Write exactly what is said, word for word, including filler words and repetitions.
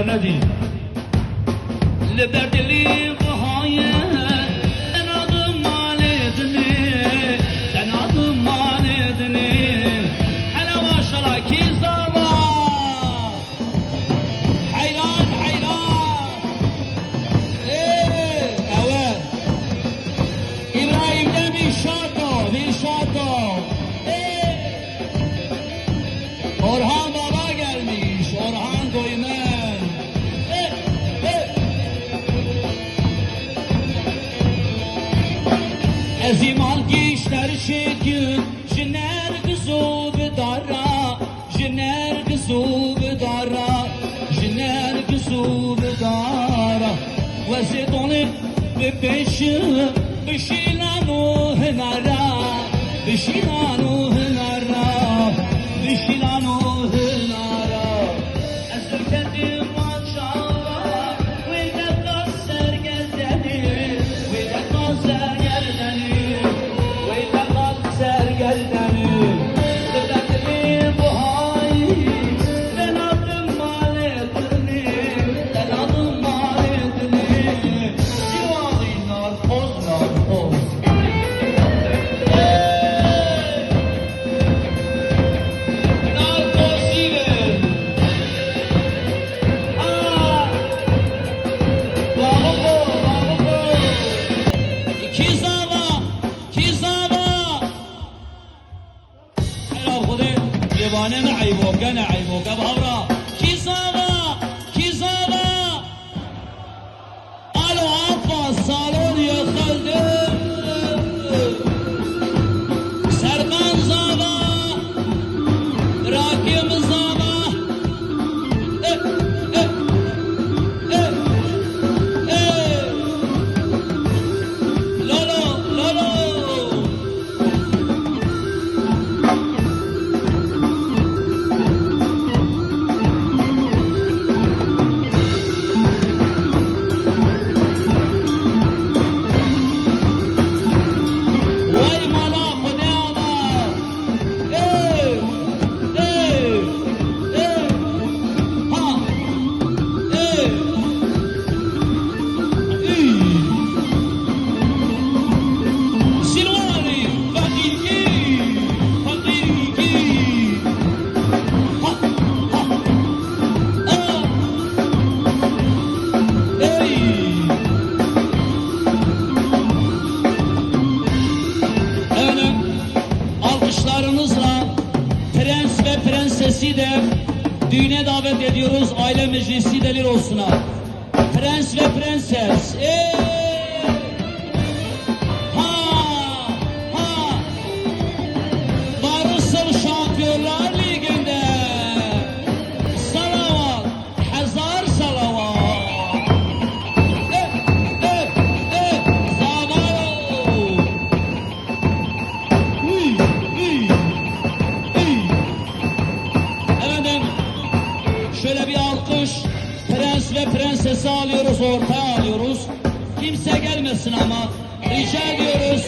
Nedî. Li ber dilî buhaye, te nadim malê dinê, te nadim malê dinê. Hele maşala kî zava. Heyran, heyran. Ê, ewe. İbrahim Demir Şato, bir Şato. Ê. Orhan Baba gelmiş, Orhan Goymen. Ê, ê. Ez îman kişter şekil, ji nergiz û bi dara. Ji nergiz û bi dara, ji nergiz û bi dara. Wezê donê bi pêş, bi şîlan û hinara, bi şîlan û hinara, bi şîlan û hinara. Ez li ketim çava, wê deqa sergerdenî, wê deqa sergerdenî, wê deqa sergerdenî. Li ber dilê buhayî, te nadim malê dinê, te nadim malê dinê. Ciwanî narkoz, narkoz. Ê! Narkoz şîr e. Aa! Bravo, bravo. Kî zava, kî zava. Ela Xwedê, lêvane ne eyboke, ne eyboke, bavra. Kî zava, kî zava. Alo, apa, salon yıkıldı. Serkan zava, Rakim zava. E, e, e, e. Lolo, lolo. Vay mala Xwedê ana. Ê, ê, ê, ha, ê. Silwarî, feqîrkî, feqîrkî. Ha, ha, a, ey. Efendim, alkışlarınızla prens ve prensesi de düğüne davet ediyoruz. Aile meclisi de bir olsunlar. Prens ve prenses. Ê! Ha! Ha! Barış'ın Şampiyonlar Ligi'nde. Salavat, hezar salavat. Ê, ê, ê, zavaro. Uy, uy, uy. Efendim, şöyle bir alkış. Prens ve prensesi alıyoruz, ortaya alıyoruz. Kimse gelmesin ama. Rica ediyoruz.